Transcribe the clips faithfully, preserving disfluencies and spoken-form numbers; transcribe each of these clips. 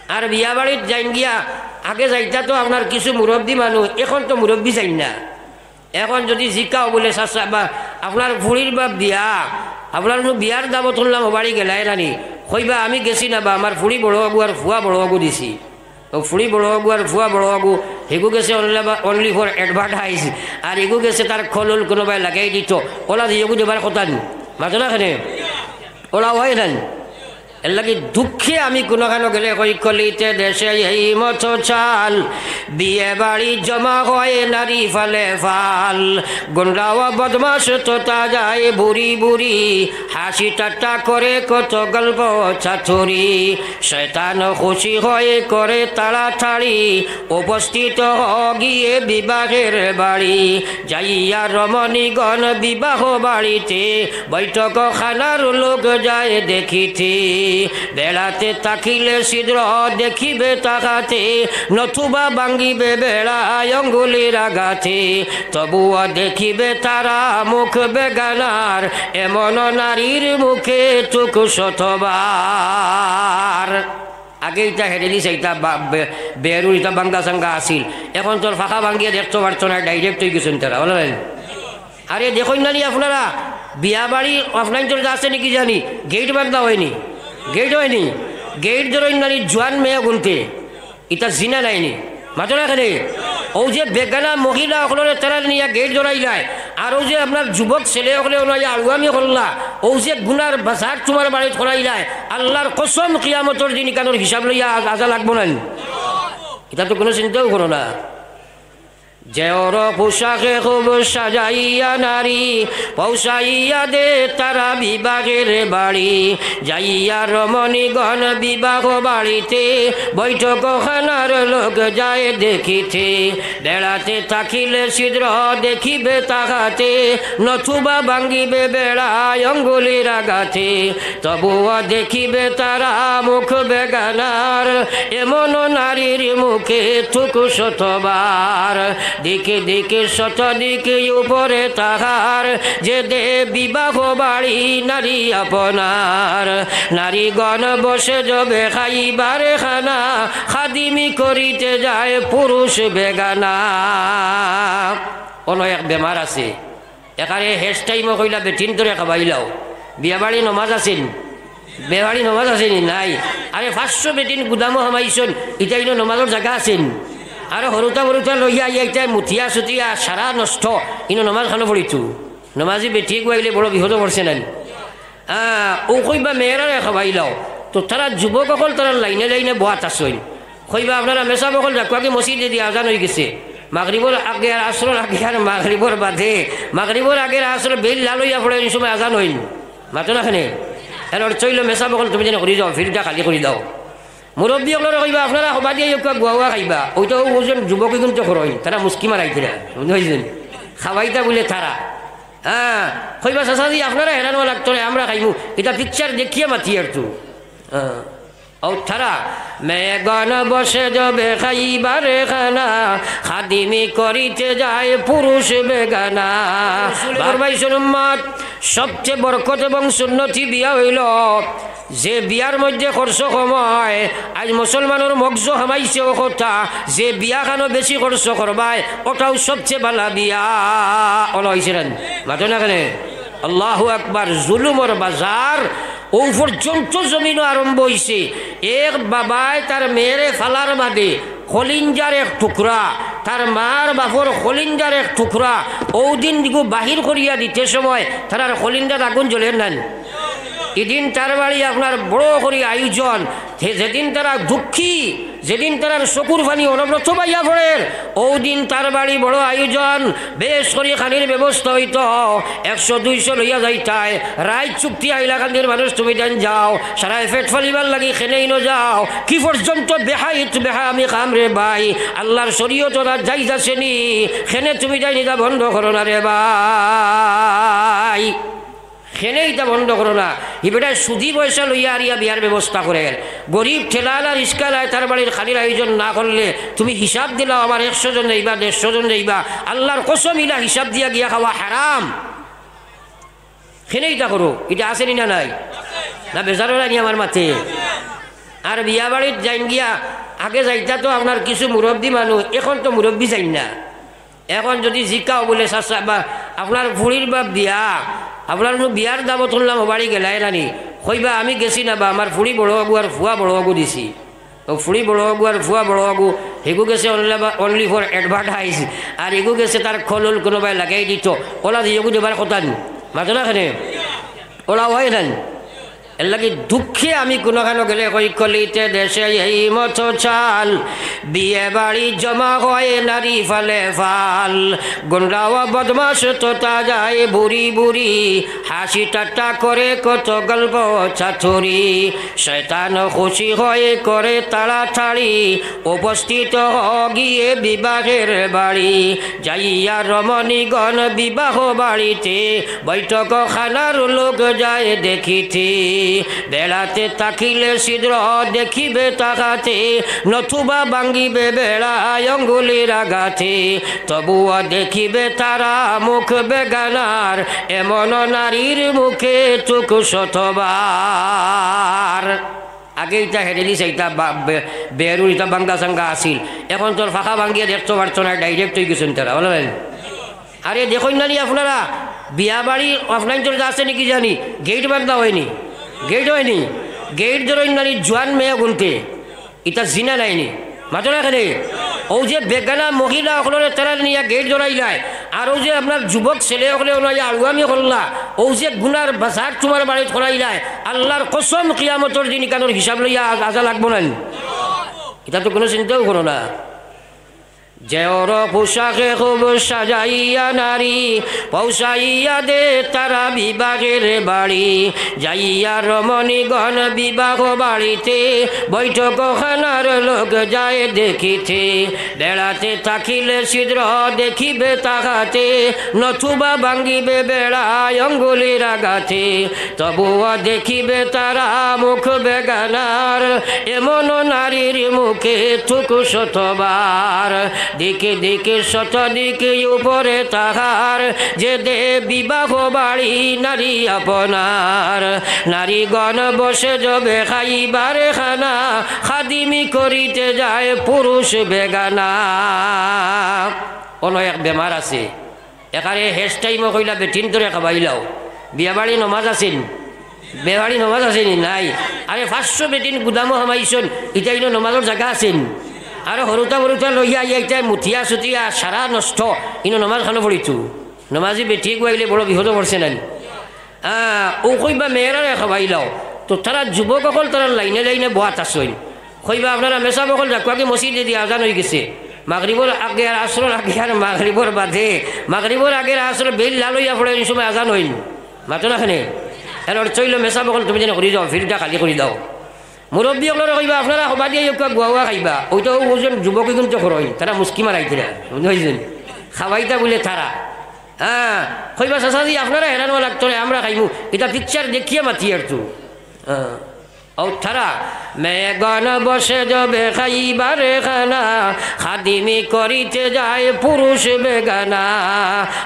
আর বিয়া বাড়িত যাইন গিয়া, আগে যাইতা তো আপনার কিছু মুরব্বী মানুষ, এখন তো মুরব্বী যাইন না। এখন যদি জিকাও বুলে, "চাচা বা আপনার ফুড়ির বাপ বিয়া, আপনার নু বিয়ার দাবত হুনলাম ও বাড়ি গেলায় না নি?" কইবা, "আমি গেছি না বা, আমার ফুড়ি বড় অগু আর ফুয়া বড় অগু দিছি।" ও ফুড়ি বড় অগু আর ফুয়া বড় অগু, হেগু গেছে only বা, only for advertise, আর এগু গেছে তার খলল কোনোবায় লাগাই দিত। ওলা যে এগু দেবার কথা নি, মাতো না কেনে? ওলা হয় না নি? এর লাগি দুঃখে আমি কোনোখানো গেলে কই, "কলিতে দেশে এই মতো চাল, বিয়ে বাড়ি জমা হয় নারী ফালে ফাল, গুন্ডা ও বদমাশ তো তা যায় বুড়ি বুড়ি, হাসি ঠাট্টা করে কত গল্প চাতুরি, শয়তান খুশি হয়ে করে তাড়াতাড়ি, উপস্থিত হ গিয়ে বিবাহের বাড়ি।" যাইয়া রমণীগণ বিবাহ বাড়িতে, বৈঠক খানার লোক যায় দেখিতে। বেড়াতে থাকিলে ছিদ্র দেখিবে তাহাতে, নতুবা ভাঙিবে বেড়ায় অঙ্গুলির আঘাতে। তবুও দেখিবে তারা মুখ বেগানার, এমন নারীর মুখে থুক শতবার। আগে ইটা হেরেলি চাইতা বা-, বে-, বেরুর ইটা ভাঙ্গা চাঙ্গা আছিল, এখন তোর ফাঁকা ভাঙ্গিয়া দেখতো পারতো না, direct হয়ে গেছেন তারা, বলো নাই? আরে দেখইন না নি আপনারা, বিয়া বাড়ি offline চলে আছে নাকি জানি, গেট বান্ধা হয়নি, গেট হয়নি, গেট ধরইন না নি, জোয়ান মেয়ে গুনতে, ইটা জিনা নাইনি? মাতো না কেনে? ও যে বেগানা মহিলা অকলরে তারা নিয়া গেট ধরাইলায়, আর ও যে আপনার যুবক ছেলে অকলে ওনাই আড়ুয়ামি করলা, ও যে গুনার বাজার তোমার বাড়িত করাইলায়, আল্লাহর কসম কিয়ামতর দিন ইকানোর হিসাব লইয়া আজ-, আজা লাগবো না নি? ইটা তো কোনো চিন্তাও করো না। যে ওর পোশাকে খুব সাজাইয়া নারী, পৌঁছাইয়া দে তারা বিবাহের বাড়ি। যাইয়া রমণীগণ বিবাহ বাড়িতে, বৈঠকখানার লোক যায় দেখিতে। বেড়াতে থাকিলে ছিদ্র দেখিবে তাহাতে, নতুবা ভাঙিবে বেড়ায় অঙ্গুলির আঘাতে। তবুও দেখিবে তারা মুখ বেগানার, এমন নারীর মুখে থুক শতবার। দিকে দিকে শত দিকে উপরে তাহার, যে দে বিবাহ বাড়ি নারী আপনার। নারীগণ বসে যাবে খাইবার খানা, খাদিমি করিতে যায় পুরুষ বেগানা। অনো এক বেমার আছে, একারে হেস টাইমও কইলা বেটিন ধরে খাবাইলাও, বিয়াবাড়ি নমাজ আছেন, বিয়াবাড়ি নমাজ আছেনি? নাই। আরে পাঁচশো বেটিন গুদামও হামাইছন, ইটা ইনো নমাজর জাগা আছেন? আরে হরুতা বরুতা লইয়া আইয়া ইটায় মুতিয়া সুতিয়া সারা নষ্ট, ইনো নমাজ খানো পড়িতু। নমাজি বেটি গুয়াইলে বড় বিপদও পড়ছে নানি। আহ, ও কইবা মেয়েরারে খাবাইলাও, তো তারা যুবক অকল তারা লাইনে লাইনে বওয়াত আছইন। কইবা আপনারা মেসাব অকল যাকু, আগে মসজিদে দিয়া আজান হয়ে গেছে, মাগরিবর আগে আর আসরর আগে আর মাগরিবর বাদে, মাগরিবর আগে আর আসর বেইল লাল হইয়া পড়ে, এই সময় আজান হইল। মাতো না কেনে? এর অর্থ হইল মেসাব অকল তুমি যেন করি যাও, ফিল্ডটা খালি করি দাও। মুরব্বী অকলরে কইবা আপনারা হবা দিয়ে একটু গুয়া গুয়া খাইবা, ওইটা ও ওজন যুবক কিন্তু করইন, তারা মুস্কি মারাইতে না, বুঝতে পারছেন? খাওয়াইতা বলে তারা। হ্যাঁ, কইবা চাচাজি আপনারা হেরানো লাগতো না, আমরা খাইমু, এটা পিকচার দেখিয়া মাতি আর তো। হ্যাঁ। ও তারা, মেয়েগণ বসে যাবে খাইবার খানা, খাদিমি করিতে যায় পুরুষ বেগানা। রসুল ফরমাইছেন, উম্মত, সবচেয়ে বরকত এবং সুন্নতি বিয়া হইল যে বিয়ার মধ্যে খরচ কম হয়। আজ মুসলমানর মগজো হামাইছে ও কথা, যে বিয়া খানো বেশি খরচ করবায়, ওটাও সবচেয়ে ভালা বিয়া। ওলা হইছে না? মাতো না কেনে? আল্লাহু আকবার। জুলুমর বাজার ও পর্যন্ত জমিনও আরম্ভ হইছে। এক বাবায় তার মেয়েরে ফালার বাদে কলিঞ্জার এক টুকরা, তার মার বাপর কলিঞ্জার এক টুকরা, ও দিন দিগু বাহির করিয়া দিতে সময় তারার কলিঞ্জাত আগুন জ্বলের নানি? ইদিন তার বাড়ি আপনার বড় করি আয়োজন। সে যেদিন তারা দুঃখী, যেদিন তারার চকুর পানি অনবরত বাইয়া পড়ের, ও দিন তার বাড়ি বড় আয়োজন, বেশ করি খানির ব্যবস্থা হইতো, একশো দুইশো লইয়া যাইতায়। রাইত চুক্তি হাইলাকান্দির মানুষ তুমি দেন যাও, সারায় পেট ফালিবার লাগি খেনেই ন যাও, কি পর্যন্ত বেহাইত বেহা আমি কাম রে ভাই, আল্লাহর শরীয়ত ওরা জাইজ আছে নি, খেনে তুমি যাই নিতা বন্ধ করো না রে ভাই। খেনে ইতা বন্ধ করো না। হি বেটায় সুদি পয়সা লইয়া আরিয়া বিয়ার ব্যবস্থা করের। গরিব ঠেলালা রিস্কালায় তার বাড়ির খানির আয়োজন না করলে তুমি হিসাব দিলাও, আমার একশো জন যাইবা, দেড়শো জন যাইবা, আল্লাহর কসম ইলা হিসাব দিয়া গিয়া খাওয়া হারাম। খেনে ইতা করো, ইতা আছে নি না নাই? না বেজার ওরা নি আমার মাতে? আর বিয়া বাড়িত যাইন গিয়া, আগে যাইতা তো আপনার কিছু মুরব্বি মানুষ, এখন তো মুরব্বি যাইন না। এখন যদি জিকাও বুলে, "চাচা বা আপনার ফুড়ির বা বিয়া, আপনার নু বিয়ার দাওয়াত হুনলাম, ও বাড়ি গেলায় না নি?" কইবা, "আমি গেছি না বা, আমার ফুড়ি বড় অগু আর ফুয়া বড় অগু দিছি।" ও ফুড়ি বড় অগু আর ফুয়া বড় অগু, হেগু গেছে only বা, only for advertise, আর এগু গেছে তার খলল কোনোবায় লাগাই দিত। ওলা দিয়েগু দেবার কথা নি, মাতো না কেনে? ওলা হয় না নি? এর লাগি দুঃখে আমি কোনোখানো গেলে কই, "কলিতে দেশে এই মতো চাল, বিয়ে বাড়ি জমা হয় নারী ফালে ফাল, গুন্ডা ও বদমাশ তোতা যায় বুড়ি বুড়ি, হাসি ঠাট্টা করে কত গল্প চাতুরি, শয়তান খুশি হয়ে করে তাড়াতাড়ি, উপস্থিত হ গিয়ে বিবাহের বাড়ি।" যাইয়া রমণীগণ বিবাহ বাড়িতে, বৈঠক খানার লোক যায় দেখিতে। বেড়াতে থাকিলে ছিদ্র দেখিবে তাকাতে, নতুবা ভাঙিবে বেড়ায় অঙ্গুলির আঘাতে। তবুও দেখিবে তারা মুখ বেগানার, এমন নারীর মুখে থুক শতবার। আগে ইতা হেরেলি চাইতা বা-, বে-, বেরুর ইতা বাঙ্গা সাঙ্গা আছিল। এখন তোর ফাঁকা ভাঙ্গিয়া দেখতো পারতো না, direct অই গেছইন তারা, বুঝলেন? আরে দেখইন না নি আপনারা, বিয়া বাড়ি অফলাইন চলে যাচ্ছে নাকি জানি, গেট বান্ধা হয়নি, গেট হয়নি, গেট ধরইন না নি, জোয়ান মেয়ে গুনতে, ইতা জিনা নাইনি, মাতো না কেনে? ও যে বেগানা মহিলা অকলরে তারা নিয়া গেট ধরাইলায়, আর ও যে আপনার যুবক ছেলে অকলে ওনাই আড়ুয়ামি করলা, ও যে গুনার বাজার তোমার বাড়িত করাইলায়, আল্লাহর কসম কিয়ামতর দিন ইকানোর হিসাব লইয়া আজ-, আজা লাগবো না নি? ইতা তো কোনো চিন্তাও করো না। যে ওর পোশাকে খুব সাজাইয়া নারী, পৌঁছাইয়া দে তারা বিবাহের বাড়ি। যাইয়া রমণীগণ বিবাহ বাড়িতে, বৈঠকখানার লোক যায় দেখিতে। বেড়াতে থাকিলে ছিদ্র দেখিবে তাকাতে, নতুবা ভাঙিবে বেড়ায় অঙ্গুলির আঘাতে। তবুও দেখিবে তারা মুখ বেগানার, এমন নারীর মুখে থুক শতবার। দিকে দিকে শত দিকে উপরে তাহার, যে দে বিবাহ বাড়ি নারী আপনার। নারীগণ বসে যাবে খাইবার খানা, খাদিমি করিতে যায় পুরুষ বেগানা। অনো এক বেমার আছে, একারে হেস টাইমও কইলা বেটিন তোরে খাবাইলাও, বিয়াবাড়ি নমাজ আছেন, বিয়াবাড়ি নমাজ আছেনি? নাই। আরে পাঁচশো বেটিন গুদামও হামাইছন, ইতা ইনো নমাজর জাগা আছেন? আরে হরুতা বরুতা লইয়া আইয়া ইতায় মুতিয়া সুতিয়া সারা নষ্ট, ইনো নমাজ খানো পড়িতু। নমাজি বেটি গুয়াইলে বড় বিপদও পড়ছে নানি। আহ, ও কইবা মেয়েরারে খাবাইলাও, তো তারা যুবক অকল তারা লাইনে লাইনে বওয়াত আছইন। কইবা আপনারা মেসাব অকল যাউক্কা, আগে মসজিদে দিয়া আজান অই গেছে। মাগরিবর আগে আর আসরর আগে আর মাগরিবর বাদে, মাগরিবর আগে আর আসর বেইল লাল অইয়া পড়ে, এই সময় আজান অইন। মাতো না কেনে? এর অর্থ অইলো মেসাব অকল তুমি যেন করি যাও, ফিল্ডটা খালি করি দাও। মুরব্বি অকলরে কইবা আপনারা হবা দিয়া ইউক্কা গুয়া গুয়া খাইবা, ওইটা ও ওজন যুবক কিন্তু করইন, তারা মুস্কি মারাইতে না, বুঝতে পারছেন? খাওয়াইতা বুলে তারা। হ্যাঁ, কইবা চাচাজি আপনারা হেরানো লাগতো না, আমরা খাইমু, ইতা পিকচার দেখিয়া মাতি আর তো। হ্যাঁ। ও তারা, মেয়েগণ বসে যাবে খাইবার খানা, খাদিমি করিতে যায় পুরুষ বেগানা।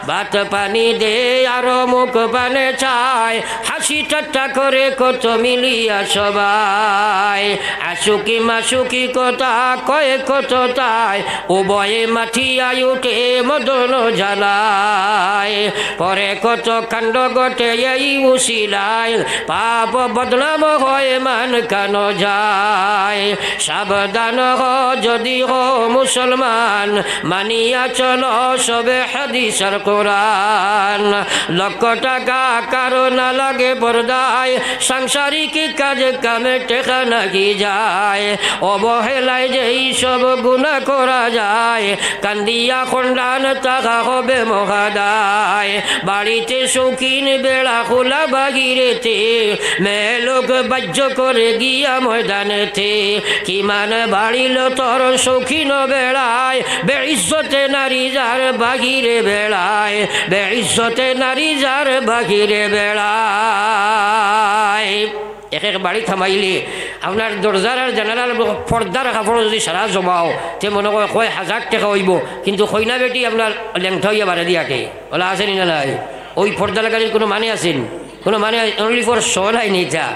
ভাত পানি দে আরো মুখ পানে চায়, হাসি ঠাট্টা করে কত মিলিয়া সবাই। আশুকি মাশুকি কথা কয় কত তাই, উভয়ে মাতিয়া উঠে মদন জ্বালায়। পরে কত কাণ্ড ঘটে এই উসিলায়, পাপ বদনাম হয় মান কানো যায়। সাবধান হ যদি হো মুসলমান, মানিয়া চলো সবে হাদিস আর কোরআন। লক্ষ টাকা কারো না লাগে পর্দায়, সাংসারিক কাজ কামে টেকা নাকি যায়। অবহেলায় যেই সব গুনাহ করা যায়, কান্দিয়া খণ্ডান তাহা হবে মহাদায়। বাড়িতে শৌখিন বেড়া খোলা বাহিরেতে, মেয়ে লোক বাহ্য করে গিয়া ময়দানেতে। কি মান বাড়িল তোর শৌখিন বেড়ায়, বেইজ্জতে নারী যার বাহিরে বেড়ায়, বেইজ্জতে নারী যার বাহিরে বেড়ায়। এক এক বাড়ি থামাইলে আপনার দরজার আর জানালার পর্দার কাপড় যদি সারা জমাও, তে মনে কয় কয় হাজার টেকা অইবো, কিন্তু কইনা বেটি আপনার লেংটা অইয়া বারে দিয়া আটে। ওলা আছেনি না নাই? ওই পর্দা লাগানির কোনো মানে আছেনি? কোনো মানে only for show নায়নি ইতা।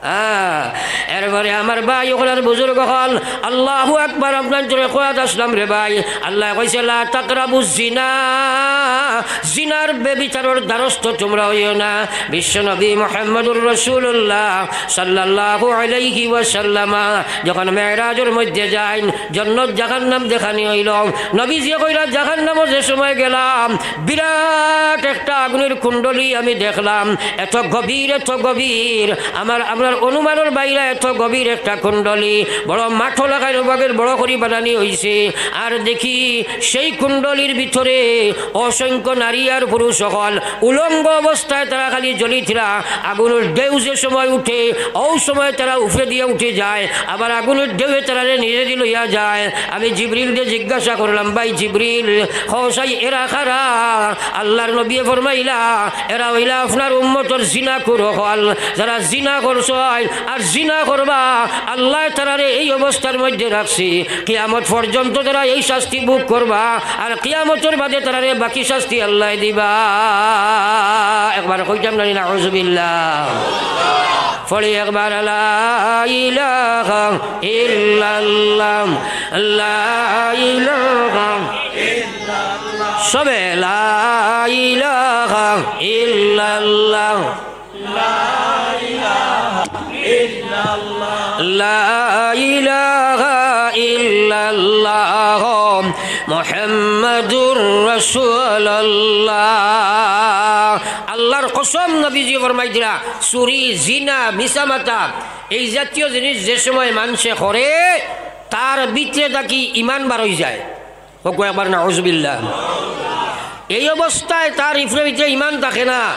আহ, এরপরে আমার ভাই অকল আর বুজুর্গ অকল, আল্লাহু আকবার, আপনার জোরে কওয়াত আসলাম রে ভাই। আল্লায় কইছে, "লা তাকরাবু জিনা।" জিনার ব্যভিচারর দ্বারস্থ তুমরা অইও না। বিশ্বনবী মুহাম্মদুর রাসূলুল্লাহ সাল্লাল্লাহু আলাইহি ওয়াসাল্লাম যখন মেরাজর মধ্যে যাইন, জন্নত জাহান্নাম দেখানি অইল। নবীজিয়ে কইরা, "জাহান্নামো যে সময় গেলাম, বিরাট একটা আগুনের কুণ্ডলী আমি দেখলাম, এত গভীর, এত গভীর, আমার, আপনার অনুমানর বাইরে এত গভীর একটা কুণ্ডলী, বড় মাঠো লাগাইল বাগের বড় করি বানানি অইছে। আর দেখি সেই কুণ্ডলীর ভিতরে অসংখ্য নারী আর পুরুষ অকল উলঙ্গ অবস্থায় তারা খালি জ্বলিতরা। আগুনের ঢেউ যে সময় উঠে, অউ সময় তারা উপরে দিয়া উঠি যায়, আবার আগুনের ঢেউয়ে তারারে নিচেদি লইয়া যায়।" আমি জিবরিলরে জিজ্ঞাসা করলাম, "ভাই জিবরিল, কও চাই এরা কারা?" আল্লাহর নবীয়ে ফরমাইলা, "এরা অইলা আপনার উম্মতর জিনাকুর অকল, যারা জিনা করছইন আর জিনা করবা, আল্লায় তারারে এই অবস্থার মধ্যে রাখছি, কিয়ামত পর্যন্ত তারা এই শাস্তি ভোগ করবা, আর কিয়ামতর বাদে তারারে বাকি শাস্তি আল্লায় দিবা।" একবার কইতাম নানি, নাউজুবিল্লাহ। পড়ি একবার, লা ইলাহা ইল্লাল্লাহ, লা ইলাহা, সবে লা ইলাহা ইল্লাল্লাহ, লা ইলাহা ইল্লাল্লাহ, মুহাম্মাদুর রাসূলুল্লাহ। আল্লাহর কসম, নবীজি ফরমাইতরা, চুরি, জিনা, মিছা মাতা, এই জাতীয় জিনিস যে সময় মানষে করে, তার ভিতরে থাকি ইমান বার অই যায়। কউক্কা একবার নাউজুবিল্লাহ। এই অবস্থায় তার ইফরে ভিতরে ইমান থাকে না।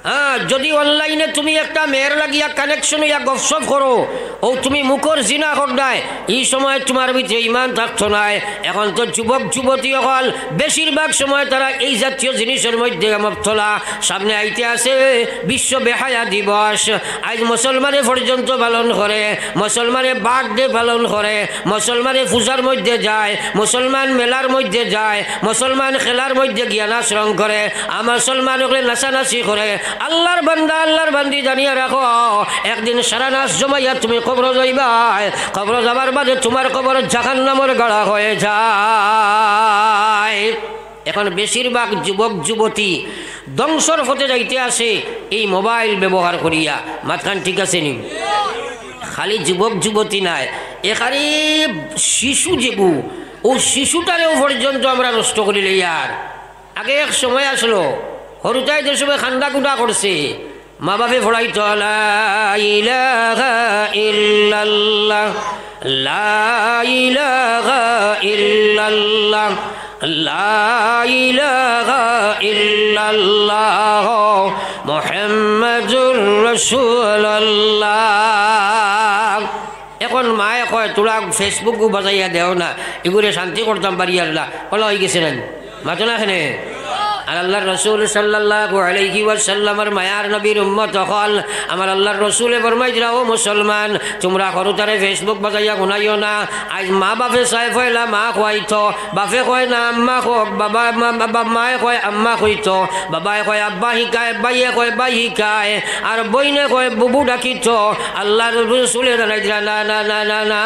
হ্যাঁ, যদি অনলাইনে তুমি একটা মেয়ের লাগিয়া কানেকশন অইয়া গপসপ করো, অউ তুমি মুখর জিনা কররায়, ই সময় তুমার ভিতরে ইমান থাকতো নায়। এখন তো যুবক যুবতী অকল বেশিরভাগ সময় তারা এই জাতীয় জিনিসর মধ্যে মুবতলা। সামনে আইতে আছে বিশ্ব বেহায়া দিবস। আইজ মুসলমানে পর্যন্ত পালন করে, মুসলমানে বার্থডে পালন করে, মুসলমানে পূজার মধ্যে যায়, মুসলমান মেলার মধ্যে যায়, মুসলমান খেলার মধ্যে গিয়া নাচ রং করে, আর মুসলমান অকলে নাচানাচি করে। আল্লাহর বান্দা, আল্লাহর বান্দি, জানিয়া রাখো, একদিন সারা নাচ জমাইয়া তুমি কবরো যাইবায়। কবরো যাবার বাদে তুমার কবর জাহান্নামর গাড়া হয়ে যায়। এখন বেশিরভাগ যুবক যুবতী ধ্বংসর পথে যাইতে আছে এই মোবাইল ব্যবহার করিয়া। মাতখান ঠিক আছে নি? খালি যুবক যুবতী নায়, এখানে শিশু যেগু, অউ শিশুটারেও পর্যন্ত আমরা নষ্ট করিলাইয়ার। আগে এক সময় আছলো, হুরুতায় যে সময় কান্দা-কুটা করছে, মা বাপে পড়াইতো, লা ইলাহা ইল্লাল্লাহ, লা ইলাহা ইল্লাল্লাহ, লা ইলাহা ইল্লাল্লাহ, মুহাম্মাদুর রাসূলুল্লাহ। এখন মায়ে কয়, "তোরা Facebook বাজাইয়া দেও না, ইগুরে শান্তি করতাম পারিয়ার না।" অলা অইগেছে না নি? মাতো না কেনে? আর আল্লাহর রাসূল সাল্লাল্লাহু আলাইহি ওয়াসাল্লামর মায়ার নবীর উম্মত অকল, আমার আল্লাহর রাসূলে ফরমাইতরা, "ও মুসলমান, তুমরা হুরুতারে Facebook বাজাইয়া হুনাইও না।" আইজ মা বাপে চায় পয়লা মা কওয়াইতো, বাপে কয় না আম্মা কউক, বাবা, মা, বাবা, মায়ে কয় আম্মা কইতো, বাবায় কয় আব্বা হিকায়, ভাইয়ে কয় ভাই হিকায়, আর বইনে কয় বুবু ডাকিতো। আল্লাহর রাসূলে জানাইতরা, "না, না, না, না, না,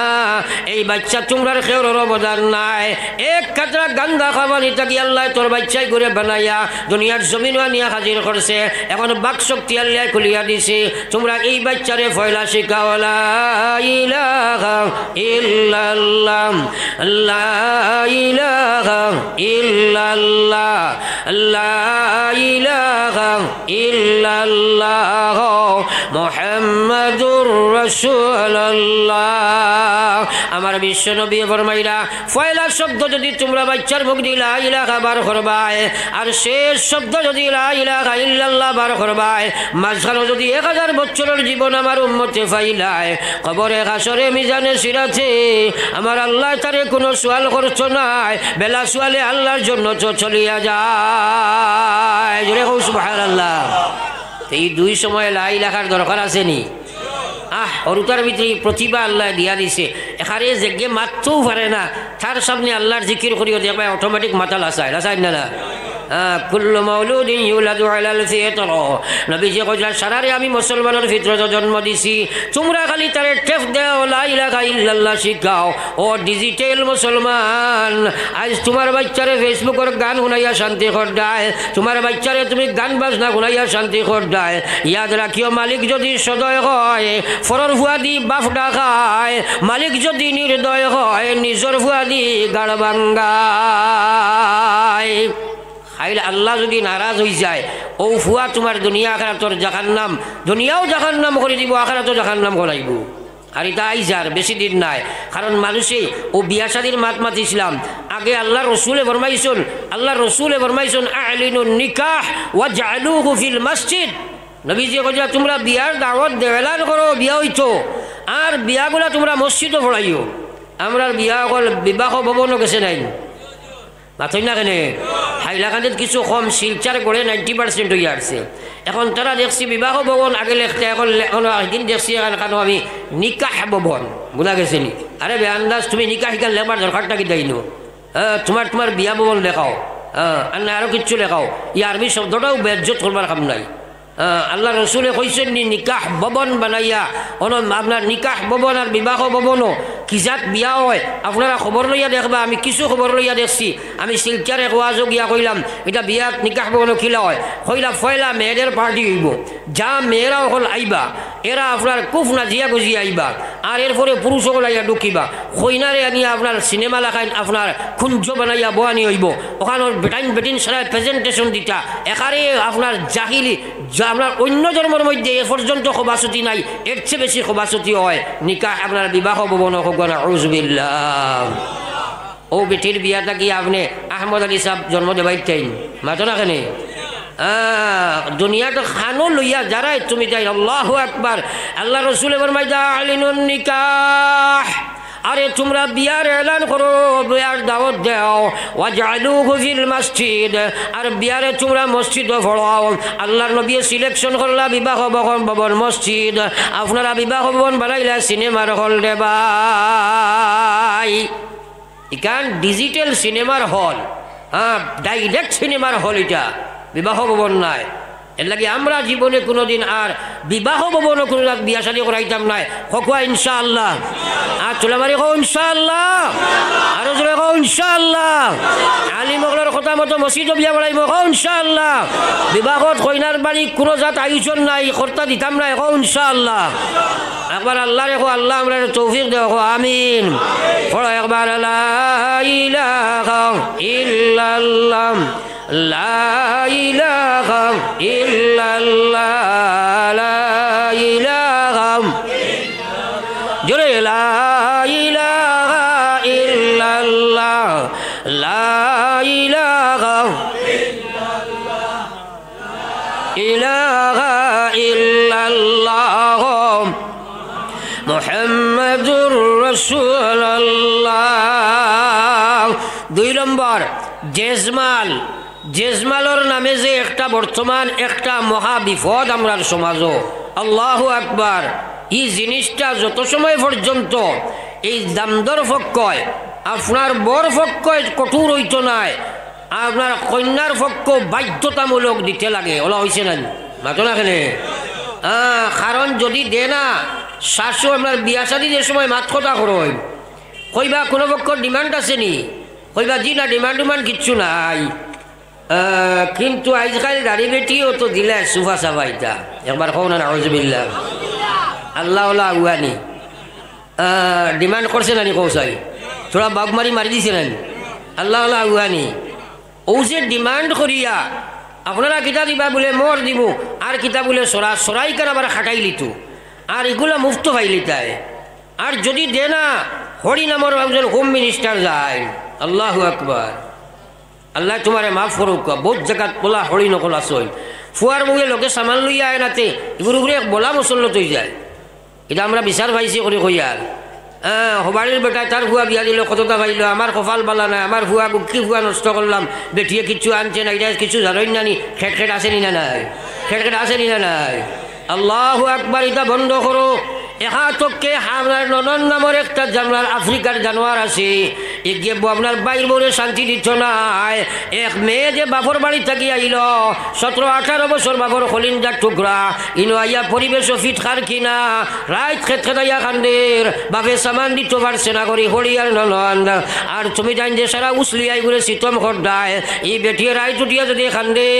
এই বাচ্চা তুমরার কেউরর অবদান নাই। এক কাতরা গান্দা খাবানি থাকি আল্লায় তোর বাচ্চাইগুরে বানাইয়া দুনিয়ার জমিনো আনিয়া হাজির করছে। এখন বাক শক্তি আল্লায় খুলিয়া দিছে। তুমরা এই বাচ্চারে পয়লা শিখাও, লা ইলাহা ইল্লাল্লাহ, লা ইলাহা ইল্লাল্লাহ, লা ইলাহা ইল্লাল্লাহ, মুহাম্মাদুর রাসূলুল্লাহ।" আমার বিশ্ব নবী ফরমাইরা, পয়লা শব্দ যদি তুমরা বাচ্চার মুখদি লা ইলাহা বার করবায়, আর শেষ শব্দ যদি লা ইলাহা ইল্লাল্লাহ বার করবায়, মাঝখানো যদি এক হাজার বছরর জীবন আমার উম্মতে পাইলায়, কবরে হাশরে মিজানে সিরাতে আমার আল্লায় তারে কুনু সওয়াল করতো নায়, বেলা সওয়ালে আল্লাহর জন্নতো চলিয়া যায়। জোরে কও সুবহানাল্লাহ। তে ই দুই সময় লা ইলাহার দরকার আছে নি? আহ, হুরুতার ভিতরে ই প্রতিভা আল্লায় দিয়া দিছে। এখানে যেগে মাততেও পারে না, তার সামনে আল্লাহর জিকির করিও, দেখবায় automatic মাতা লাচায়, লাচায় না, না? আহ, কুল্লু মাউলুদিন ইউলাদু আলাল ফিতর। নবীজি কইলা, "সারারে আমি মুসলমানর ফিতরত জন্ম দিছি, তুমরা খালি তারে টেপ দেও, লা ইলাহা ইল্লাল্লাহ শিখাও।" ও ডিজিটাল মুসলমান, আইজ তুমার বাইচ্চারে Facebookর গান হুনাইয়া শান্তি কররায়, তুমার বাইচ্চারে তুমি গান বাজনা হুনাইয়া শান্তি কররায়। ইয়াদ রাখিও, মালিক যুদি সদয় অয়, ফরর ফুয়াদি বাফ ডাকায়, মালিক যুদি নির্দয় অয়, নিজর ফুয়াদি গাড় ভাঙ্গায়। খাইল আল্লাহ যুদি নারাজ অইযায়, অউ ফুয়া তুমার দুনিয়া আখেরাতর জাহান্নাম, দুনিয়াও জাহান্নাম করি দিবো, আখেরাতও জাহান্নাম করাইবো। আর ইতা আইজ আর বেশি দিন নাই, কারণ মানুষে অউ বিয়া শাদির মাত মাতিছলাম। আগে আল্লার রসুলে ফরমাইছইন, আল্লার রসুলে ফরমাইছইন, "আ'লিনুন নিকাহ ওয়াজআলুহু ফিল মসজিদ।" নবীজি কইলা, "তুমরা বিয়ার দাওয়াত দেও, এলান করো বিয়া অইতো, আর বিয়াগুলা তুমরা মসজিদো পড়াইও।" আমরার বিয়া অকল বিবাহ ভবনো গেছে নাইন? মাতইন না কেনে? হাইলাকান্দিত কিছু কম, শিলচর গড়ে ninety percent অইয়া আছে। এখন তারা দেখছি বিবাহ ভবন আগে লেখতা, এখন লে-, এখন একদিন দেখছি এখান কানো আমি নিকাহ ভবন, বুঝা গেছে নি? আরে বেআন্দাজ, তুমি নিকাহ ইখান লেখবার দরকারটা কিতা ইনো? হ্যাঁ, তুমার, তুমার বিয়া ভবন লেখাও, হ্যাঁ, আর না আরো কিচ্ছু লেখাও। ই আরবি শব্দটাও বেইজ্জত করবার কাম নাই। আহ, আল্লার রসুলে কইছইন নি, নিকাহ ভবন বানাইয়া, অনো আপনার নিকাহ ভবন আর বিবাহ ভবনো কি জাত বিয়া অয়, আপনারা খবর লইয়া দেখবা। আমি কিছু খবর লইয়া দেখছি, আমি শিলচর এক ওয়াজো গিয়া কইলাম, "ইটা বিয়াত নিকাহ ভবনো কিলা অয়?" কইলা, "পয়লা মেয়েদের পার্টি অইবো, যা মেয়েরা অকল আইবা, এরা আপনার খুব নাচিয়া গুজিয়া আইবা, আর এরপরে পুরুষ অকল আইয়া ঢুকিবা, কইনারে আনিয়া আপনার সিনেমা লাখাইন আপনার কুঞ্জ বানাইয়া বওয়ানি অইবো, অখানোর বেটাইন বেটিন সারায় প্রেজেন্টেশন দিতা, একারে আপনার জাহিলি যা আপনার অন্য ধর্মর মধ্যে এ পর্যন্ত খোবাসতি নাই, এর চেয়ে বেশি খোবাসতি অয় নিকাহ আপনার বিবাহ ভবনো অউক।" নাউজুবিল্লাহ। অউ বেটির বিয়া থাকি আপনে আহমদ আলী সাব জন্ম দেবাইতাইন, মাতো না কেনে? আহ, দুনিয়াটা খানো লইয়া যারায় তুমি যাই, আল্লাহু আকবার। আল্লার রসুলে ফরমাইতা, "আ'লিনুন নিকাহ।" আরে তুমরা বিয়ার এলান করো, বিয়ার দাওয়াত দেও। "ওয়াজআলুহু ফিল মসজিদ", আর বিয়ারে তুমরা মসজিদো পড়াও। আল্লার নবীয়ে সিলেকশন করলা বিবাহ ভবন, ভবন মসজিদ, আপনারা বিবাহ ভবন বানাইলা সিনেমার হল রে ভাই। ইখান ডিজিটাল সিনেমার হল, হ্যাঁ, ডাইরেক্ট সিনেমার হল ইটা, বিবাহ ভবন নায়। এরলাগি আমরা জীবনে কুনুদিন আর বিবাহ ভবনো কুনু জাত বিয়া শাদি করাইতাম নায়। কউক্কা ইনশাআল্লাহ। আর তুলামারি কও ইনশাআল্লাহ। আরো জোরে কও ইনশাআল্লাহ। আলিম অকলর কথা মতো মসজিদো বিয়া বানাইমু, কও ইনশাআল্লাহ। বিবাহত কইনার বাড়ি কুনু জাত আয়োজন নাই, কর্তা দিতাম নায়, কও ইনশাআল্লাহ। একবার আল্লারে কও, "আল্লাহ, আমরারে তৌফিক দেও", কও, "আমিন।" পড়ো একবার, "লা ইলাহা ইল্লাল্লাহ, লা ইলাহা ইল্লাল্লাহ, লা ইলাহা।" জোরে, "লা ইলাহা ইল্লাল্লাহ, লা ইলাহা ইলাহা ইল্লাল্লাহ মুহাম্মাদুর রাসূলুল্লাহ।" দুই নম্বর, জেজমাল। জেজমালর নামে যে একটা বর্তমান একটা মহা বিপদ আমরার সমাজো, আল্লাহু আকবার। ই জিনিসটা যত সময় পর্যন্ত এই দামদর পক্ষয়, আপনার বর পক্ষয় কঠোর অইতো নায়, আপনার কইন্যার পক্ষ বাধ্যতামূলক দিতে লাগে। অলা অইছে না নি? মাতো না কেনে? আহ, কারণ যুদি দে না, শাশু আপনার বিয়া শাদি যে সময় মাত কথা করইন, কইবা, "কুনু পক্ষর demand আছে নি?" কইবা, "জি না, demand উমান্ড কিচ্ছু নাই।" আহ, কিন্তু আইজকাইল দাড়ি বেটিও তো দিলে সুফা সাফা ইতা। একবার কও না, নাউজুবিল্লাহ। আল্লাহ ওলা আগুয়ানি। আহ, demand করছে না নি কও চাই? থুড়া বাউক মারি মারি দিছে না নি? আল্লাহ ওলা আগুয়ানি। অউ যে demand করিয়া, "আপনারা কিতা দিবা?" বুলে, "মোহর দিমু।" আর কিতা বুলে, "সরা-, সরাই কার আবার খাটাইলিতু।" আর ইগুলা মুফতো পাইলিতায়। আর যুদি দে না, হরি নামর একজন হোম মিনিস্টার যায়। আল্লাহু আকবার। আল্লায় তুমারে মাফ করউক্কা, বউত জাগাত বলা হরিণ অকল আছইন। ফুয়ার বউয়ে লগে সামান লইয়া আয় না তে, ইগুর উপরে এক বলা মুসল্লত অইযায়। ইটা আমরা বিচার পাইছি করি কইয়ার। হ্যাঁ, হবাড়ির বেটায় তার ফুয়া বিয়া দিলো, কততা পাইলো, আমার কপাল বালা নায়, আমার ফুয়া গুক্কি ফুয়া নষ্ট করলাম, বেটিয়ে কিচ্ছু আনছে না, ইটা কিচ্ছু জানইন না নি, খেট খেট আছে নি না নাই? খেট খেট আছে নি না নাই? আল্লাহু আকবার, ইটা বন্ধ করো। এখান তক্কে আপনার ননদ নামর একটা জানোয়ার, আফ্রিকার জানোয়ার আছে, ইগে আপনার ভাইর বউরে শান্তি দিত নায়। এক মেয়ে যে বাপর বাড়ি থাকি আইলো, সতরো আঠারো বছর বাপর কলিজার টুকরা, ইনো আইয়া পরিবেশও fit খার কিনা, রাইত খেত খেদাইয়া কান্দের, বাপে সামান দিত পারছে না করি, হড়ি আর ননদ। আর তুমি জান যে সারা উসলিয়ায় ঘুরে সিতম করদায়, ই বেটিয়ে রাইত উঠিয়া যদি কান্দে,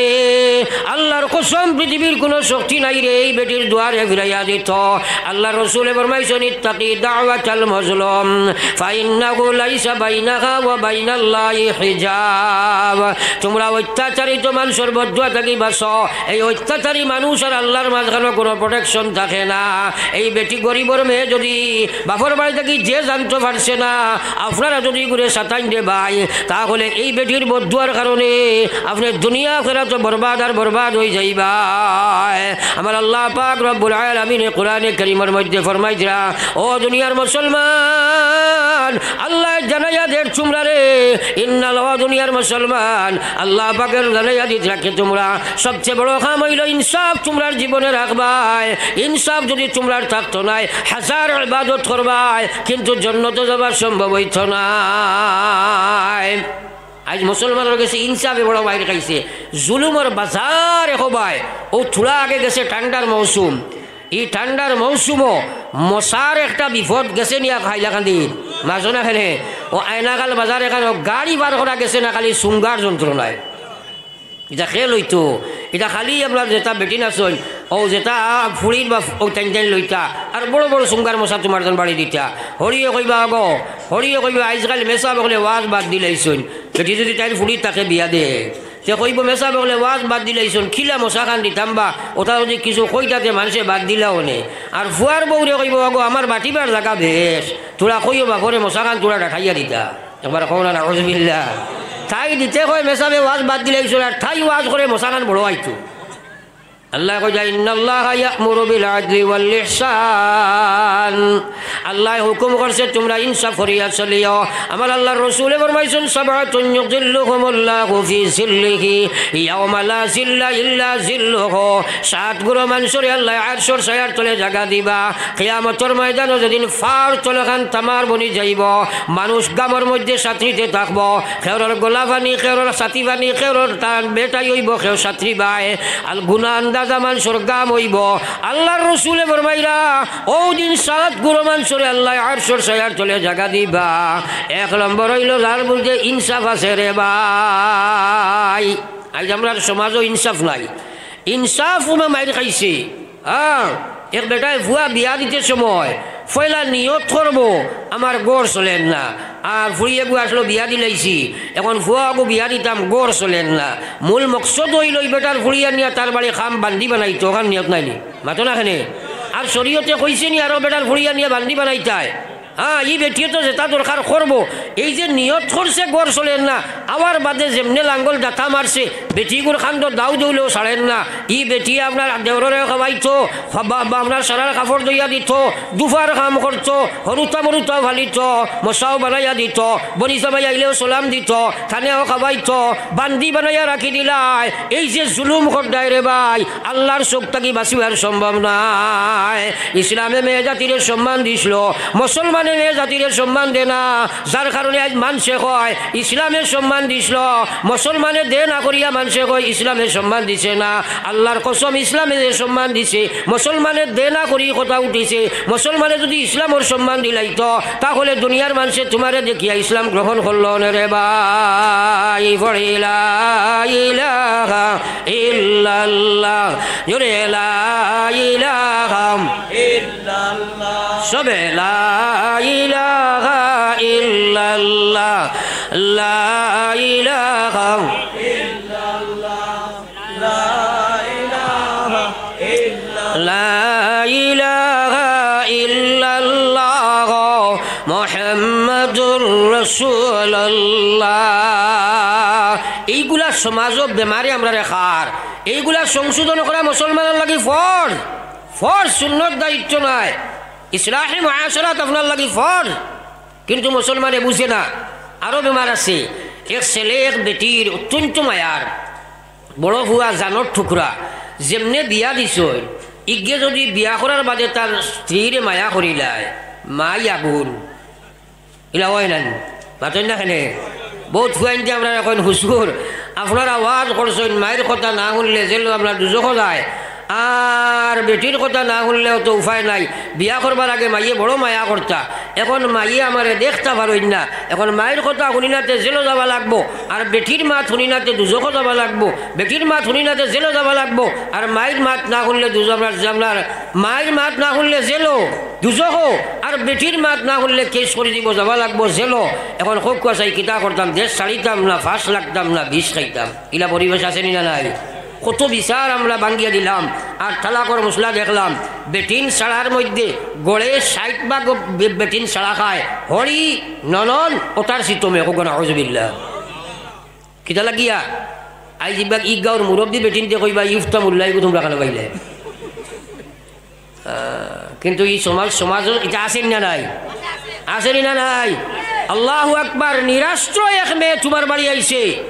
আল্লাহর কসম, পৃথিবীর কোনো শক্তি নাই রে, এই বেটির দুয়ারে ফিরাইয়া দিত। আল্লাহর রসুলে ফরমাইছইন, "ইত্তাকি দাওয়াতাল মাজলুম, ফাইন্নাহু লাইসা বাইনাহা ওয়া বাইনাল্লাহি হিজাব।" তোমরা অত্যাচারিত মানুষর বদদোয়া থাকি বাঁচো। এই অত্যাচারী মানুষ আর আল্লাহর মাঝখানো কোনো protection থাকে না। এই বেটি গরিবর মেয়ে যদি বাপর বাড়ি থাকি যে জানতো পারছে না, আপনারা যদি ঘুরে সাতাইন দে ভাই, তাহলে এই বেটির বদদোয়ার কারণে আপনে দুনিয়া আখেরাতো বরবাদ আর বরবাদ অইযাইবায়। আমার আল্লাহ পাক রব্বুল আলামিনে কোরআনে কারীমর মধ্যে ফরমাইরা, "ও দুনিয়ার মুসলমান, আল্লায় জানাইয়া দের তুমরারে, ইন্নাল, ও দুনিয়ার মুসলমান, আল্লাহ পাকে জানাইয়া দিত রাখে তুমরা, সবচেয়ে বড় কাম অইলো ইনসাফ তুমরার জীবনে রাখবায়। ইনসাফ যদি তুমরার থাকতো নায়, হাজার ইবাদত করবায়, কিন্তু জন্নতো যাবার সম্ভব অইতো নায়।" আইজ মুসলমানর গেছে ইনসাফে বড় মাইর খাইছে, জুলুমর বাজার এখবায়। অউ থুড়া আগে গেছে ঠান্ডার মৌসুম, ই ঠান্ডার মৌসুমো মশার একটা বিপদ গেছে নিয়া হাইলাকান্দি, মাঝো না খেনে, অউ আয়নাকাল বাজার এখানো গাড়ি বার করা গেছে না, খালি সুঙ্গার যন্ত্রণায়। ইটা খেয়াল অইতো, ইটা খালি আপনার যেটা বেটিন আছইন, অউ যেটা ফুড়ির বা অউ টাইন টাইন লইতা, আর বড় বড় সুঙ্গার মশা তুমার যেন বাড়ি দিতা। হড়িয়ে কইবা আগো, হড়িয়ে কইবা, "আইজকাল মেসাব অকলে ওয়াজ বাদ দিলাইছইন।" বেটি যদি তাইর ফুড়ির তাকে বিয়া দে, তে কইবো, "মেসাব অকলে ওয়াজ বাদ দিলাইছইন, কিলা মশা খান দিতাম বা, ওটা যদি কিছু কইতা তে মানষে বাদ দিলা অনে।" আর ফুয়ার বউরে কইবো, "আগো, আমার বাটিবার জাগা বেশ, থুড়া কইও বাপরে মশা খান থুড়া ডাঠাইয়া দিতা।" একবার কও না, নাউজুবিল্লাহ। তাই দিতে কয়, মেসাবে ওয়াজ বাদ দিলাইছইন, আর তাই ওয়াজ করে মশা খান বড় আইতো। আল্লায় কইরা, "ইন্নাল্লাহা ইয়া'মুরু বিল আদলি ওয়াল ইহসান।" আল্লায় হুকুম করছে, "তুমরা ইনসাফ করিয়া চলিও।" আমার আল্লাহর রসুলে ফরমাইছইন, "সাবআতুন ইউযিল্লুহুমুল্লাহু ফি জিল্লিহি ইয়াওমা লা জিল্লা ইল্লা জিল্লুহু।" সাত গুরু মানষরে আল্লায় আরশর ছায়ার তলে জাগা দিবা। কিয়ামতর ময়দানো যেদিন ফার তলখান তামার বনি যাইবো, মানুষ গামর মধ্যে সাঁতরিতে থাকবো, কেউরর গলা পানি, কেউরর ছাতি পানি, কেউরর টান বেটাই অইবো, কেউ সাঁতরিবায়। আল গুনা আন্দাজা মানষর গাম অইবো। আল্লাহর রসুলে ফরমাইরা, অউ দিন সাত গুরু মানষরে আল্লায় আরশর ছায়ার তলে জাগা দিবা। এক নম্বর অইলো যার মধ্যে ইনসাফ আছে রে ভাই। আইজ আমরার সমাজো ইনসাফ নাই। ইনসাফ উমে মাইর খাইছে। হ্যাঁ, এক বেটায় ফুয়া বিয়া দিতে সময় পয়লা নিয়ত করবো, "আমার ঘর চলের না।" আর ফুড়ি এগু আসলো, বিয়া দিলাইছি, এখন ফুয়া অগু বিয়া দিতাম, ঘর চলের না। মূল মকসদ অইলো ই বেটার ফুড়ি আনিয়া তার বাড়ি খাম বান্দি বানাইতো, অখান নিয়ত নায়নি? মাতো না খেনে? আর শরীয়তে কইছেনি আরো বেটার ফুড়ি আনিয়া বান্দি বানাইতায়? হ্যাঁ, ই বেটিয়ে তো যেটা দরকার করবো। এই যে নিয়ত করছে ঘর চলের না, আওয়ার বাদে যেমনে লাঙ্গল দাতা মারছে, বেটিগুর কান্দো দাউ দেউলেও ছাড়ের না। ই বেটিয়ে আপনার দেওররেও খাওয়াইতো, বা, বা আপনার সারার কাপড় ধইয়া দিতো, দুফার কাম করতো, হরুতা মরুতাও ফালিতো, মশাও বানাইয়া দিতো, বনি জামাই আইলেও সালাম দিতো, তানেও খাওয়াইতো, বান্দি বানাইয়া রাখি দিলায়। এই যে জুলুম করদায় রে ভাই, আল্লাহর চোখ থাকি বাঁচিবার সম্ভব নায়। ইসলামে মেয়ে জাতিরে সম্মান দিছলো, মুসলমানে মেয়ে জাতিরে সম্মান দে না, যার কারণে আইজ মানষে কয় ইসলামে সম্মান দিছলো, মুসলমানে দে না করিয়া মানষে কয় ইসলামে সম্মান দিছে না। আল্লাহর কসম, ইসলামে যে সম্মান দিছে, মুসলমানে দে না করি কথা উঠিছে। মুসলমানে যদি ইসলামর সম্মান দিলাইতো, তাহলে দুনিয়ার মানষে তুমারে দেখিয়া ইসলাম গ্রহণ করলো না রে ভাই। পড়ি লা ইলাহা ইল্লাল্লাহ, জোরে লা ইলাহা ইল্লাল্লাহ, সবে লা ইলাহা ইল্লাল্লাহ, লা ইলাহা ইল্লাল্লাহ, লা ইলাহা ইল্লাল্লাহ, লা ইলাহা ইল্লাল্লাহ, মুহাম্মাদুর রাসূলুল্লাহ। এইগুলা সমাজো বেমারে আমরারে খার। এইগুলা সংশোধন করা মুসলমানর লাগি ফরজ। ফরজ, সুন্নত দায়িত্ব নায়। ইসলাহে মুআশারাত আপনার লাগি ফরজ। কিন্তু মুসলমানে বুঝে না। আরো বেমার আছে। এক ছেলে এক বেটির অত্যন্ত মায়ার। বড় ফুয়া জানর টুকরা। যেমনে বিয়া দিছইন, ইগে যদি বিয়া করার বাদে তার স্ত্রীরে মায়া করিলায়, মাই আগুন। ইলা অয় নানি? মাতইন না কেনে? বউত ফুয়াইন্তে আমরারে কইন, "হুজুর, আপনারা ওয়াজ করছইন, মাইর কথা না হুনলে জেলো, আপনার দুজখো যায়। আর বেটির কথা না হুনলেও তো উপায় নাই। বিয়া করবার আগে মাইয়ে বড় মায়া করতা, এখন মাইয়ে আমারে দেখতা পারইন না। এখন মাইর কথা হুনি না তে জেলো যাওয়া লাগবো, আর বেটির মাত হুনি না তে দুজখো যাওয়া লাগবো, বেটির মাত হুনি না তে জেলো যাওয়া লাগবো, আর মাইর মাত না হুনলে দুজো-, আপনার, আপনার মাইর মাত না হুনলে জেলো।" দুজখো, আর বেটির মাত না হুনলে কেস করি দিবো, যাওয়া লাগবো জেলো। এখন কউক্কা চাই কিতা করতাম, দেশ ছাড়িতাম না, ফাঁস লাগতাম না, বিষ খাইতাম। ইলা পরিবেশ আছে নি না নাই? কত বিচার আমরা ভাঙ্গিয়া দিলাম, আর তালাকর মসলা দেখলাম। বেটিন ছাড়ার মধ্যে গড়ে ষাইট ভাগ বে-, বেটিন ছাড়া খায়, হড়ি, ননন, ওতার সিতমে, কউক্কা নাউজুবিল্লাহ। কিতা লাগিয়া? আইজ ইবাগ ই গাঁওর মুরব্বি বেটিন্তে কইবা, "ইফতা মুল্লাই গো তুমরা খানা পাইলে।" আহ, কিন্তু ই সমাজ, সমাজো ইটা আছে নি না নাই? আছে নি না নাই? আল্লাহু আকবার, নিরাশ্রয় এক মেয়ে তুমার বাড়ি আইছে।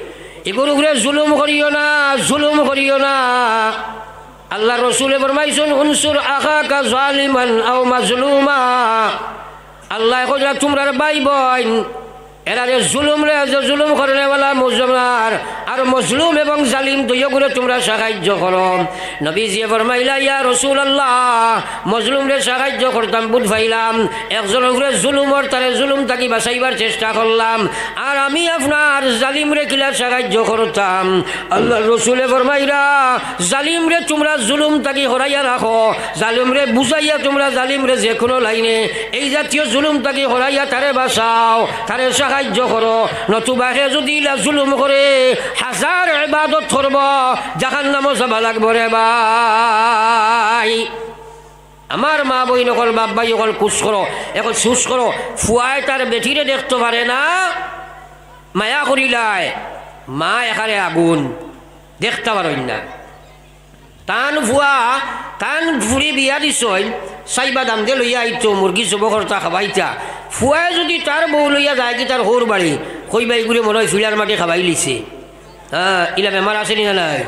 ইগুর উপরে জুলুম করিও না, জুলুম করিও না। আল্লাহর রসুলে ফরমাইছইন, "উনসুর আখাকা জালিমান আও মাজলুমা।" আল্লায় কইরা তুমরার ভাই বইন, এরারে জুলুমরে, যে জুলুম করনেওয়ালা মজলুম আর, আর মজলুম এবং জালিম দুইওগুরে তুমরা সাহায্য করো। নবীজিয়ে ফরমাইলা, "ইয়া রাসূলুল্লাহ, মজলুমরে সাহায্য করতাম, বুঝ পাইলাম, একজনর উপরে জুলুম অর, তারে জুলুম থাকি বাঁচাইবার চেষ্টা করলাম, আর আমি আপনার জালিমরে কিলা সাহায্য করতাম?" আল্লাহর রসুলে ফরমাইরা, "জালিমরে তুমরা জুলুম থাকি হরাইয়া রাখো, জালিমরে বুঝাইয়া তুমরা জালিমরে যে কোনো লাইনে এই জাতীয় জুলুম থাকি হরাইয়া তারে বাঁচাও, তারে সাহায্য করো, নতুবা হে যদি ইলা জুলুম করে, হাজার ইবাদত করবো, জাহান্নামো যাবা লাগবো রে ভাই।" আমার মা বইন অকল, বাপ ভাই অকল, কুশ করো, এখন সুশ করো, ফুয়ায় তার বেটিরে দেখতো পারে না, মায়া করিলায়, মা একারে আগুন, দেখতা পারইন না। তান ফুয়া, তান ফুড়ি বিয়া দিছইন, চাইবা দামদে লইয়া আইতো, মুরগি জবো করতা খাবাইতা। ফুয়ায় যদি তার বউ লইয়া যায় কি তার হউর বাড়ি, কইবা, "ইগুরে মনে অয় ফিলার মাটি খাবাইলিছে।" হ্যাঁ, ইলা বেমার আছে নি না নাই?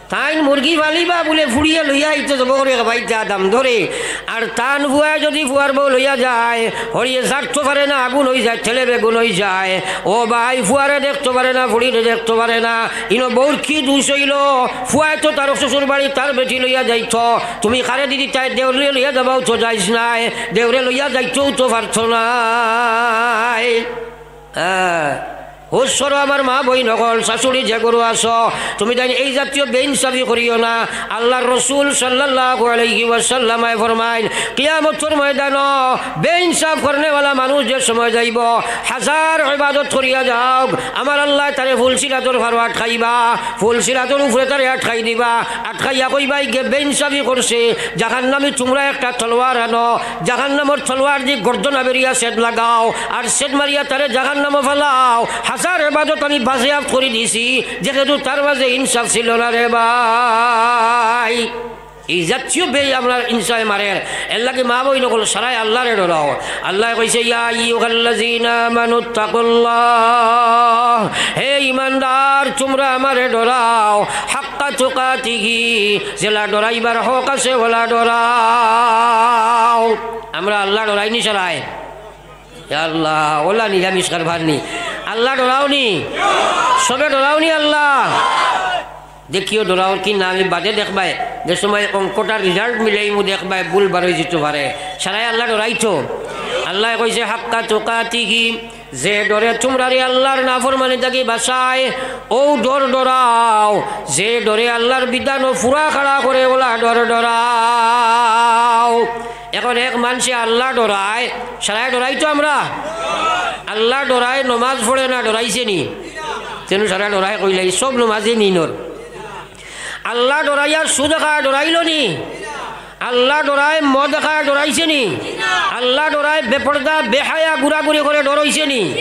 তাইন মুরগি ফালিবা বুলে ফুড়িয়ে লইয়া আইতো জবো করি খাবাইতা দামদরে। আর তান ফুয়ায় যদি ফুয়ার বউ লইয়া যায়, হড়িয়ে জারতো পারে না, আগুন অইযায়, তেলে বেগুন অইযায়। ও ভাই, ফুয়ারে দেখতো পারে না, ফুড়িরে দেখতো পারে না। ইনো বউর কি দুষ অইলো? ফুয়ায় তো তার শ্বশুর বাড়ি তার বেটি লইয়া যাইতো। তুমি কারে দিতায়, দেওররে লইয়া যাবাও তো যাইজ নায়, দেওরে লইয়া যাইতোও তো পারতো নায়। হ্যাঁ, হুশ করো আমার মা বইন অকল, শাশুড়ি যে ঘরো আছো, তুমি তাইন এই জাতীয় বেইনসাফি করিও না। আল্লাহর রসুল সাল্লাল্লাহু আলাইহি ওয়াসাল্লামে ফরমাইন, কিয়ামতর ময়দানো বেইনসাফ করনেওয়ালা মানুষ যে সময় যাইবো, হাজার ইবাদত করিয়া যাউক, আমার আল্লায় তারে ফুলসিরাতর পারো আটকাইবা, ফুলসিরাতর উপরে তারে আটকাই দিবা, আটকাইয়া কইবা, "ইগে বেইনসাফি করছে, জাহান্নামী তুমরা একটা তলোয়ার আনো, জাহান্নামর তলোয়ার দি গর্দনা বেরিয়া ছেদ লাগাও, আর ছেদ মারিয়া তারে জাহান্নামো ফালাও। হাজার ইবাদত আমি বাজেয়াপ্ত করি দিছি, যেহেতু তার মাঝে ইনসাফ ছিল না রে ভাই।" এই জাতীয় বেই আপনার ইনসাফে মারের। এর লাগি মা বইন অকল সারায় আল্লাহরে ডরাও। আল্লায় কইছে, "ইয়া আইয়ুহাল্লাযীনা আমানুত্তাকুল্লাহ।" হে ইমানদার, তুমরা আমারে ডরাও। হাক্কা তুকাতিহি, যেলা ডরাইবার হক আছে, ওলা ডরাও। আমরা আল্লাহ ডরাইনি সারায়? ইয়া আল্লাহ, ওলা নিরামিষ কারবার নি। আল্লাহ ডরাও নি? সবে ডরাও নি আল্লাহ? দেখিও ডরাও কি না, আমি বাদে দেখবায়, যে সময় অঙ্কটা result মিলাইমু দেখবায়, ভুল বারই যিতো পারে। সারায় আল্লাহ ডরাইতো। আল্লায় কইছে, "হাক্কা তুকাতিহি", যে ডরে তুমরারে আল্লাহর নাফরমানি থাকি বাঁচায়, অউ ডর ডরাও। যে ডরে আল্লাহর বিধানো পুরা খাড়া করে, ওলা ডর ডরাও। এখন এক মানষে আল্লাহ ডরায়, সারায় ডরাইতো আমরা? আল্লাহ ডরায়, নমাজ পড়ে না, ডরাইছে নি? তেনু সারায় ডরায় কইলাই, সব নমাজি নি নর। আল্লাহ ডরাইয়া সুদ খায়, ডরাইলো নি? আল্লাহ ডরায় মদ খায়, ডরাইছে নি? আল্লাহ ডরায় বেপর্দা, বেহায়া, ঘুরাঘুরি করে, ডরাইছে নি?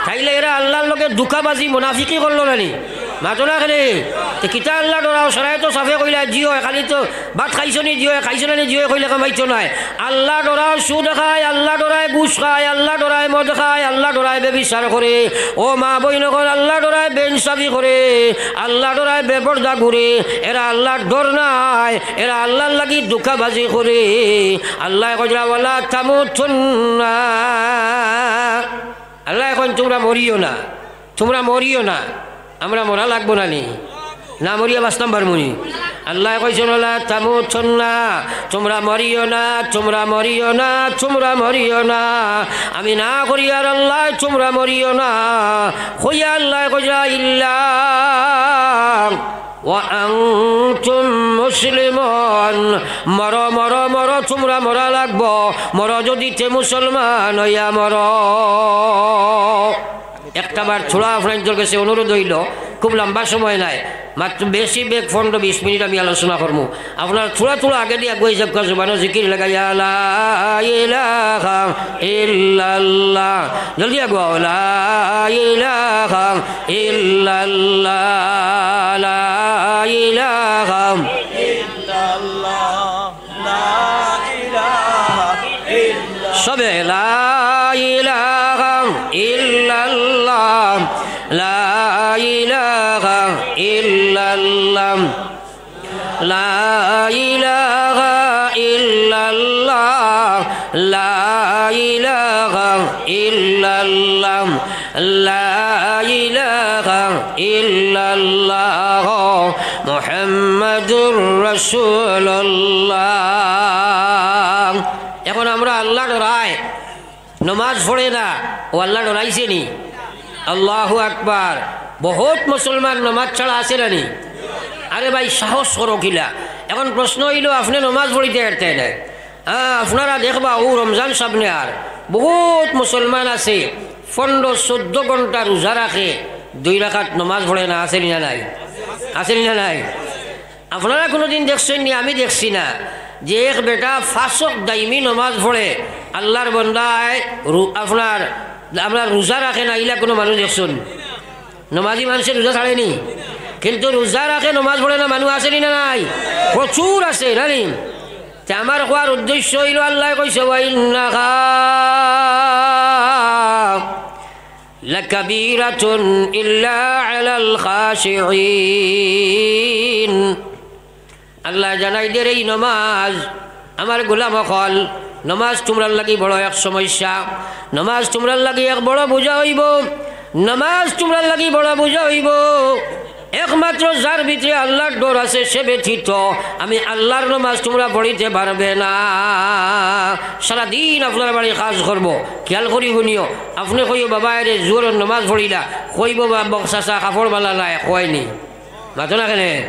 তাইলে এরা আল্লাহর লগে ধুকাবাজি, মুনাফিকি করলো না নি? মাতো না কেনে? তে কিতা আল্লাহ ডরাও? সারায় তো সাফে কইলা, "জি অয়, খালি তো ভাত খাইছো নি? জি অয়, খাইছো না নি? জি অয়," কইলে কামাইতো নায়। আল্লাহ ডরায় সুদ খায়, আল্লাহ ডরায় ঘুষ খায়, আল্লাহ ডরায় মদ খায়, আল্লাহ ডরায় বেবিচার করে। ও মা বইন অকল, আল্লাহ ডরায় বেইনসাফি করে, আল্লাহ ডরায় বেপর্দা ঘুরে। এরা আল্লাহর ডর নাই, এরা আল্লাহর লাগি ধুকাবাজি করে। আল্লায় কইরা, "ওয়ালা তামুতুন্না।" আল্লায় কইন, "তুমরা মরিও না, তুমরা মরিও না।" আমরা মরা লাগবো না নি? না মরিয়া বাঁচতাম পারমু নি? আল্লায় কইছইন, "ওয়ালা তামুতুন্না, তুমরা মরিও না, তুমরা মরিও না, তুমরা মরিও না।" আমি না কইয়ার আল্লায়, "তুমরা মরিও না।" কইয়া আল্লায় কইরা, "ইল্লা ওয়া আনতুম মুসলিমুন।" মরো, মরো, মরো, তুমরা মরা লাগবো। মরো যুদি তে মুসলমান অইয়া মরো। একটা বার থুড়া আফনাইন্তর গেছে অনুরোধ অইলো, খুব লম্বা সময় নায়, মাত্র বেশি বেগ পনরো বিশ মিনিট আমি আলোচনা করমু। আফনারা থুড়া থুড়া আগেদি আগুয়াই যাউক্কা, জুবানো জিকির লাগাইয়া, লা ইলাহা ইল্লাল্লাহ। জলদি আগুয়াও, লা ইলাহা ইল্লাল্লাহ, লা ইলাহা ইল্লাল্লাহ, লা ইলাহা ইল্লাল্লাহ। সবে, লা ইলাহা ইল্লাল্লাহ, লা ইলাহা ইল্লাল্লাহ। لا إله إلا الله، لا إله إلا الله، لا إله إلا الله، محمد رسول الله। এখন আমরা আল্লাহ ডরাই, নমাজ পড়ে না, ও আল্লাহ ডরাইছে নি? আল্লাহু আকবার। বহুত মুসলমান নমাজ ছাড়া আছে না নি? আরে ভাই, সাহস করো কিলা? এখন প্রশ্ন অইলো, আপনে নমাজ পড়িতে পারতায় নায়। হ্যাঁ, আপনারা দেখবা, ও রমজান সামনে আর বহুত মুসলমান আছে, পনরো চৌদ্দ ঘন্টা রোজা রাখে, দুই রাকাত নমাজ পড়ে না, আছে নি না নাই? আছে নি না নাই? আপনারা কুনুদিন দেখছইন নি? আমি দেখছি না যে এক বেটা ফাসক দাইমি নমাজ পড়ে, আল্লাহর বন্দায় রু-, আপনার, আপনার রোজা রাখে না, ইলা কুনু মানুষ দেখছইন? নমাজি মানষে রোজা ছাড়ে নি, কিন্তু রোজা রাখে, নমাজ পড়ে না, মানুষ আছে নি না নাই? প্রচুর আছে, না নি? তে আমার কওয়ার উদ্দেশ্য অইলো, আল্লায় কইছে, "ওয়া ইন্নাহা লাকাবীরাতুন ইল্লা আলাল খাশিঈন।" আল্লায় জানাই দের, এই নমাজ, আমার গোলাম অকল, নমাজ তুমরার লাগি বড় এক সমস্যা, নমাজ তুমরার লাগি এক বড় বুঝা অইবো, নমাজ তুমরার লাগি বড় বুঝা অইবো। একমাত্র যার ভিতরে আল্লাহর ডর আছে, সে ব্যতীত আমি আল্লাহর নমাজ তুমরা পড়িতে পারবে না। সারাদিন আপনার বাড়ি কাজ করবো, খেয়াল করি হুনিও, আপনে কইও, "বাবা, এরে জোহরর নমাজ পড়িলা", কইবো, "বা, বক চাচা, কাপড় বালা নায়, কয় নি।" মাতো না কেনে?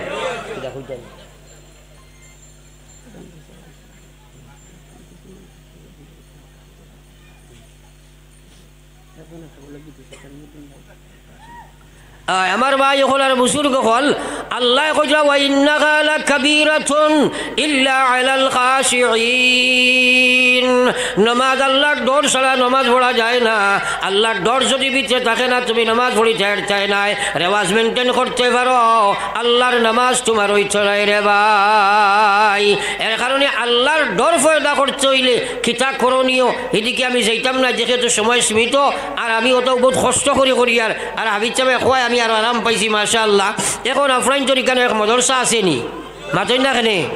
আয়, আমার ভাই অকল আর বুজুর্গ অকল, আল্লায় কইরা, "ওয়া ইন্নাহা লাকাবীরাতুন ইল্লা আলাল খাশিঈন।" নমাজ আল্লাহর ডর ছাড়া নমাজ পড়া যায় না। আল্লাহর ডর যদি ভিতরে থাকে না, তুমি নমাজ পড়িতে পারতায় নায়। রেওয়াজ maintain করতে পারো, আল্লাহর নমাজ তুমার অইতো নায় রে ভাই। এর কারণে আল্লাহর ডর পয়দা করতে অইলে কিতা করণীয়, হিদিকে আমি যাইতাম না, যেহেতু সময় সীমিত, আর আমি অত বহুত কষ্ট করি করি, আর, আর হাফিজ সাবে কয় আমি আরো আরাম পাইছি, মাশাআল্লাহ। এখন আফরাইন তরিকানো এক মাদ্রাসা আছে নি? মাতইন না কেনে?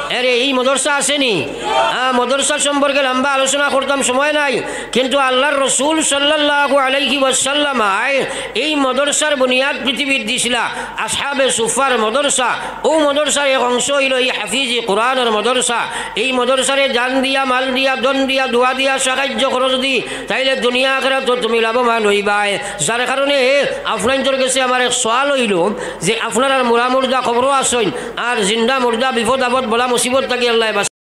এরে, এই মাদ্রাসা আছে নি? হ্যাঁ, মাদ্রাসা সম্পর্কে লম্বা আলোচনা করতাম, সময় নাই। কিন্তু আল্লাহর রসুল সাল্লাল্লাহু আলাইহি ওয়াসাল্লাম আয় এই মাদ্রাসার বুনিয়াদ পৃথিবীত দিছিলা। আসহাবে সুফার মাদ্রাসা, ও মাদ্রাসার এক অংশ অইলো এই হাফিজি কোরআনর মাদ্রাসা। এই মাদ্রাসারে জান দিয়া, মাল দিয়া, ধন দিয়া, দোয়া দিয়া, সাহায্য খরচ দি, তাইলে দুনিয়া আখিরাতো তুমি লাভবান অইবায়। যার কারণে আফরাইন্তর গেছে আমার এক সওয়াল অইলো যে আপনারার মুরা মুর্দা কবরো আছইন, আর জিন্দা মুর্দা বিপদ আপদ বলা মুসিবত থাকি আল্লায় বাঁচাইন।